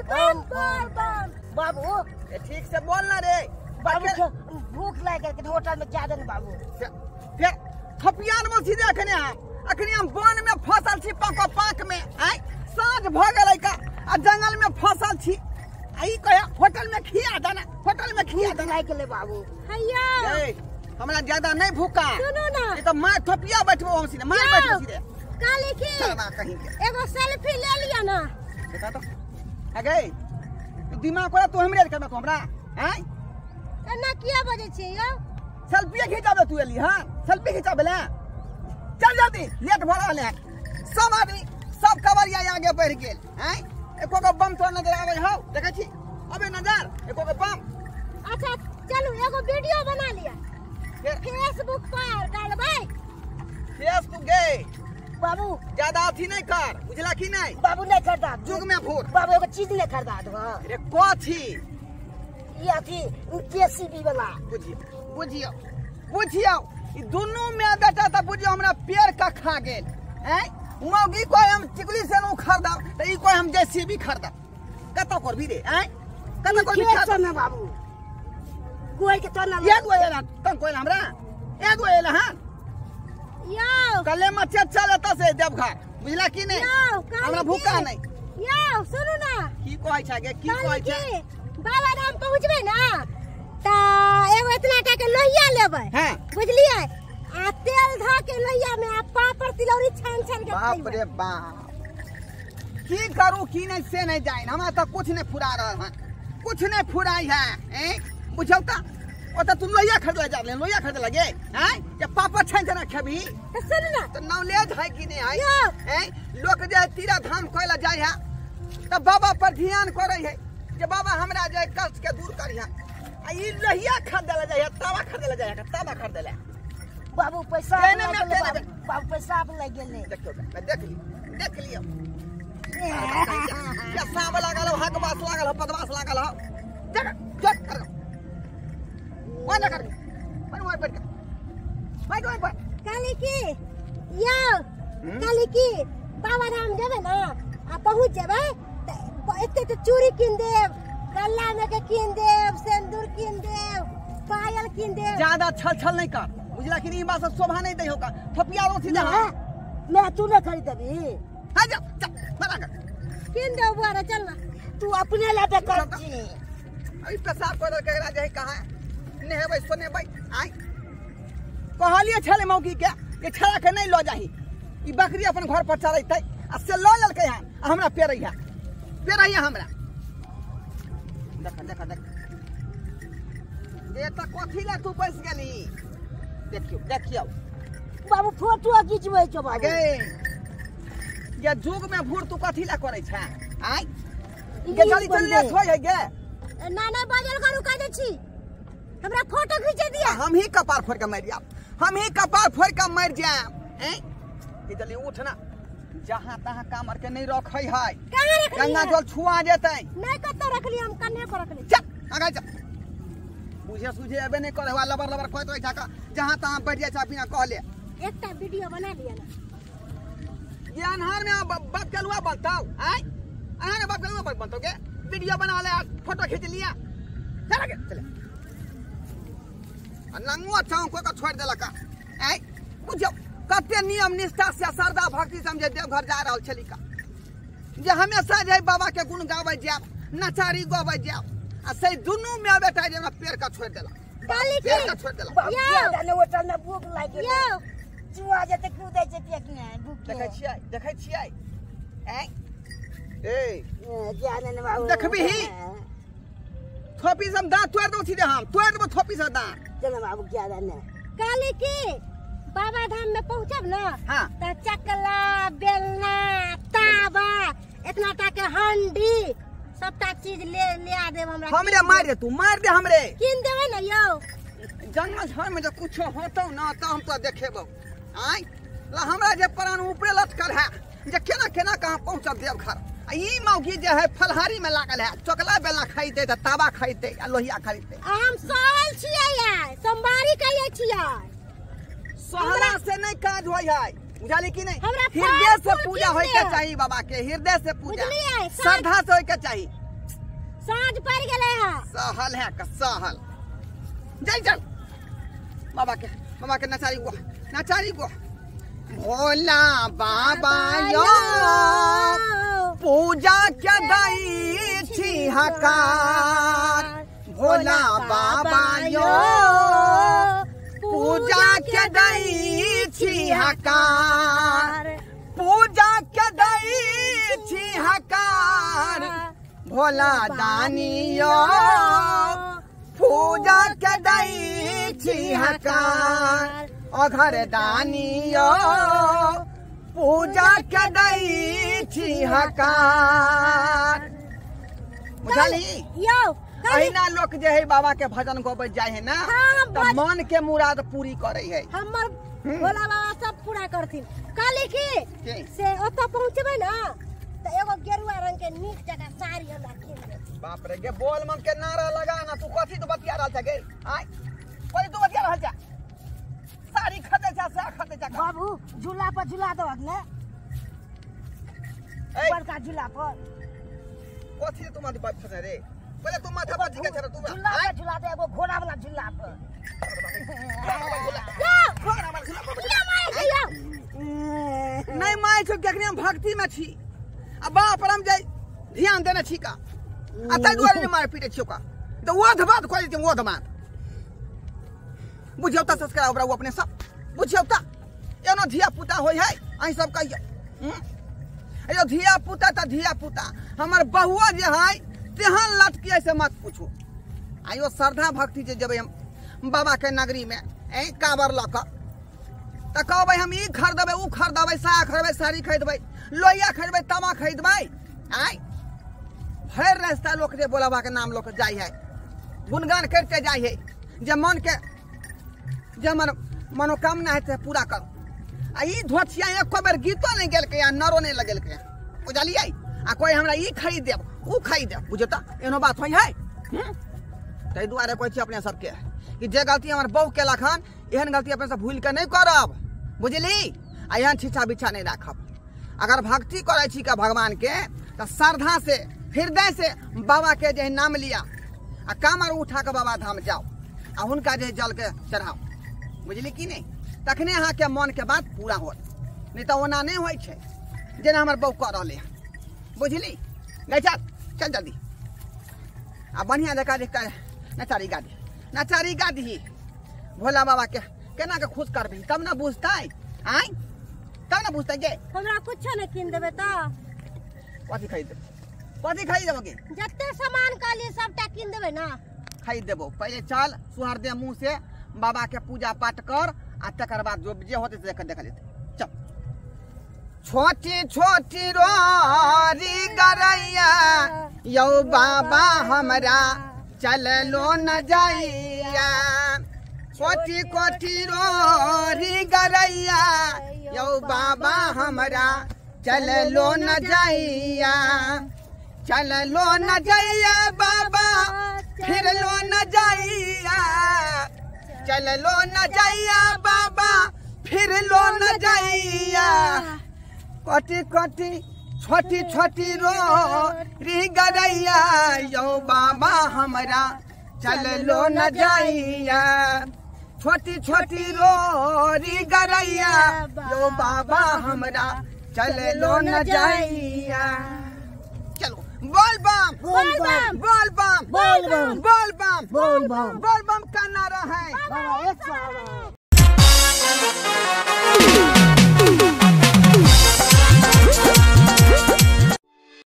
बम बोल बम। बाबू ठीक से बोल ना रे बाबू, भूख लाग गेल होटल में क्या देन बाबू। फिर थपियान में सीधे अखने हम अखने हम वन में फसल छी पाक पाक में आय साँझ भ गेलै का आ जंगल में फसल छी आ ई कहे होटल में खिया देना, होटल में खिया देना। लाग गेलै बाबू। हैया ए हमरा ज्यादा नहीं भूखा। सुनो ना ई त मार थपिया बैठबो हम सीधे, मार बैठबो सीधे। काली की चलबा कहीं के एगो सेल्फी ले लिया ना। देखा तो अगे दिमाग कोला तू हमरे करबा तू हमरा हैं एना किया बजै छी यौ? सेल्फी खिंचाबे तू एली। हां सेल्फी खिंचाबे ले चल जल्दी, लेट भ रहल है। सब आदमी सब कवरिया आगे बढ़ गेल हैं, एको गो बम तो नजर आबै हौ, देखै छी अबे नजर एको गो बम। अच्छा चलू एगो वीडियो बना लिया फेसबुक पर डालबै। फेसबुक गे बाबू ज्यादा अथी नहीं कर, बुझला की नहीं बाबू? नहीं खरीदा जुग में भूर बाबू, एगो चीज नहीं खरीदा दो। अरे कथी? ये अथी जेसीबी वाला। बुझियो बुझियो बुझियो ई दुनू में बेटा त बुझियो हमरा पेड़ का खा गेल हैं। मौगी कोई हम चिकली से नु खरीदब त ई कोई हम जेसीबी खरीदब, कत करबी रे हैं? कत करबी खरीद ना बाबू, कोई के तो ना एगो एला तन कोई हमरा एगो एला। हां यो कले मचे चल एत से देवघर, बुझला की नहीं? हमरा भूखा नहीं। यो सुनू ना की कहै छै गे, की कहै छै? बाबा धाम पहुंचबै ना त एगो इतना टा के लोहिया लेबै। हां बुझलियै? आ तेल ध के लोहिया में आ पापड़ तिलौरी छान छान के बाप रे बाप, की करू की नहीं से नहीं जाइन, हमरा त कुछ नहीं फुरा रहल है, कुछ नहीं फुराई है हैं। बुझौ त ओत तू लोहिया खरीद जा ले, लोहिया खरीद लगे हैं जे पापड़ छान छान खेबी। त सुन ना त नॉलेज है कि नहीं है हैं? लोग जे तीरा धाम कहला जाय है त बाबा पर ध्यान करे है जे बाबा हमरा जे कष्ट के दूर करिहा, आ ई लोहिया खरीद ले जाय है, तावा खरीद ले जाय है, तावा खरीद ले बाबू। पैसा बाबू पैसा लग गेलै। देखियो मैं देख ली, देख लियो या सांप लागल हो, हकबास लागल हो, पदवास लागल हो। देख चुप कर वहां कर पर वहां बैठ बैठ वहां पर। काली की यो काली की बाबा धाम जेबै ना आ पहुंच जेबै त एते त चूड़ी कीन देब, गल्ला में के कीन देब, सिंदूर कीन देब, पायल कीन देब। ज्यादा छल छल नहीं कर, बुझला कि नहीं? बात शोभा नहीं दै होगा थपिया रो सीधा। मैं तू नहीं खरीदबी। हां जा जा मरा कर कीन देब बुआ रे, चल ना तू अपने लाबे कर छी। अभी पेशाब कर केकरा जे कहां नेहेबै सोनेबै आइ कहलिए छले मौगी के कि छड़ा के नहीं ल जाही, ई बकरी अपन घर पर चरैतै आ से ल लेलकै हन आ हमरा पेरैया पेरैया हमरा। देख देख देख जे त कथी ले तू बैस गेली? देखियो देखियो बाबू फोटो खिंचबै छौ बाबू। गे ये जुग में भूर तू कथी ले करै छै आइ? गे जल्दी चल ले छोय है गे। ना ना बाजल करू कह दै छी, हमरा फोटो खींचे दिया। हम ही कपार फोड़ के मर जाब, हम ही कपार फोड़ के मर जाब हैं। ये जल्दी उठ ना, जहां तहां कामर के नहीं रखै है, कहां रखली? गंगा जल छुआ जेतै। नहीं कत रखली हम, कन्हे पर रखली। चल आगा चल, बुझे सुझे एबे नहीं करे लबर लबर कहत रहै छै, जहां तहां बैठ जाइ छै बिना कहले। एकटा वीडियो बना लिया ना। ये अन्हार में बाप कलुआ बनतौ आइ, अन्हार में बाप कलुआ बनतौ के वीडियो बना ले फोटो खींच लिया। चल आगे चले नंगुआ चौक को छोड़ देलक आइ। बुझियौ कते नियम निष्ठा से श्रद्धा भक्ति समझे देवघर जा रहल छली का, जे हमेशा जे बाबा के गुण गाबै जायब, नचारी गबै जायब, आ से दुनू में बेटा जे हमरा पेड़ का छोड़ देलक, पेड़ का छोड़ देलक। बाबू होटल में भूख लागि गेलै, चुआ जेते कूदै छै पेट में भूख। देखै छियै देखै छियै आइ ए ज्ञान ने बाबू देखबही थोपी से दांत तोड़ देबो सीधे, हम तोड़ देबो थोपी से दांत। चल बाबू ज्ञान ने काली की बाबा धाम में पहुंचब ना। हाँ। त चकला बेलना तावा इतना टा के हांडी सबटा चीज ले ले आ देब हमरा। हमरे मार दे तू, मार दे हमरे कीन देबै ना यौ। जंगल झाड़ में जब कुछ होतौ ना त हम तो देखेबौ आइ। ला हमरा जे प्राण ऊपरे लटकल है जे केना केना कहाँ पहुंचब देवघर। आ ई मौगी जे है फलहारी में लागल है, चकला बेलना खरीदते त तावा खरीदते आ लोहिया खरीदते। आ हम सहल छियै आइ, सोमवारी कहियै छियै। सहला से नहीं काज होय है, बुझली कि नहीं? हृदय से पूजा होय के चाही बाबा के, हृदय से पूजा श्रद्धा से होय के चाही। साँझ पड़ गेलै है। सहल है का सहल। जल चल बाबा के नचारी गो, नचारी गो। भोला बाबा यो पूजा के दई छी हकार, भोला बाबा यो पूजा के दई छी हकार, पूजा के दई छी हकार, भोला दानी यो पूजा के दई छी हकार, अघर दानी यो पूजा के दई छी हकार। बुझली यो अहिना लोक जे है बाबा के भजन गबै जाय है ना, त मन के मुराद पूरी करे है। हमर भोला बाबा सब पूरा करथिन। कहली की से ओतऽ पहुँचबै ना त एगो गेरुआ रंग के नीक जगह साड़ी हमरा कीन देब। बाप रे गे बोल मन के नारा लगा ना, तू कथी तो बतिया रहल छ गे? आय कोई तू बतिया रहल छ? साड़ी खरीदे छ, सा खरीदे छ। बाबू झूला पर झूला दबक ने, बड़का झूला पर कथी तू माथि बात छ रे? पहिले तू माथा पर झिके छ तू झूला पर झूला दे, एगो घोड़ा वाला झूला पर। घोड़ा वाला झूला पर नहीं my छ केकरे हम भक्ति में छी आ बाप राम जाय ध्यान देने छी का, आ तै दुआरे मार पीटे छियो का त ओध बात कह देते, ओध बात बुझियौ त संस्कार ओकरा अपने सब बुझियौ त एनो धिया पुता होय है अहीं सब कहियो। अयो धिया पुता त धिया पुता हमर बहुआ जे है तेहन लटकी से मत पूछो। आयो श्रद्धा भक्ति जे जेबै हम बाबा के नगरी में ए काबर लऽ कऽ त कहबै हम ई खरीदबै ऊ खरीदबै, साया खरीदबै, साड़ी खरीदबै, लोहिया खरीदबै, तामा खरीदबै। आय भरि रास्ता लोक जे भोला बाबा के नाम लऽ कऽ जाइ है, गुणगान करिते जाइ है, जे मन के जे हमर मनोकामना है से पूरा करू। आ ई धोछिया एको बेर गीतो नहि गेलकै आ नरो नहि लगेलकै, बुझलियै? आ कोइ हमरा ई खरीद देब ऊ खरीद देब, बुझियौ त एहनो बात होइ है। ताहि दुआरे कहै छी अपने सबके कि जे गलती हमर बहु केलक हन एहन गलती अपने सब भूलि कऽ नहि करब, बुझली? आ एहन छिछा बिछा नहि राखब। अगर भक्ति करै छी का भगवान के तऽ श्रद्धा से हृदय से बाबा के जे नाम लिया आ कामर उठा कऽ बाबा धाम जाओ आ हुनका जे जल के चढ़ाओ, बुझली कि नहि? तखने अहाँके मन के बात पूरा होत, नहि तऽ ओना नहि होइ छै जेना हमर बहु कऽ रहलै हन, बुझली? गै चल चल जल्दी आ बढ़िआँ जकाँ जे नचारी गा दी, नचारी गा दीही भोला बाबा के केना के खुश करबही तब ने बुझतै। आँय तब ने बुझतै गे। हमरा कुछो नहि कीन देबै तऽ कथी खरीद देबै? कथी खरीद देबो गे? जते सामान कहलियै सबटा कीन देबै ना। खरीद देबो, पहिले चल सुहर दे मुँह से बाबा के पूजा पाठ कर आ तकर बाद जो जे होतै से देख लेतै। चल छोटी छोटी रोरी गरैया यौ बाबा हमरा चललो न जाइया, छोटी कोठी रोरी गरैया यौ बाबा हमरा चललो न जाइया, चललो न जाइया बाबा फिरलो न जाइया, चललो न जाइया बाबा फिरलो न जाइया, कोटी कोटी छोटी छोटी रोरी गरैया यौ बाबा हमरा चललो न जाइया, छोटी छोटी रोरी गरैया यौ बाबा हमरा चललो न जाइया। चलो बोल बम बोल बम बोल बम बोल बम बोल बम बोल बम बोल बम का नारा है बाबा एक सौ।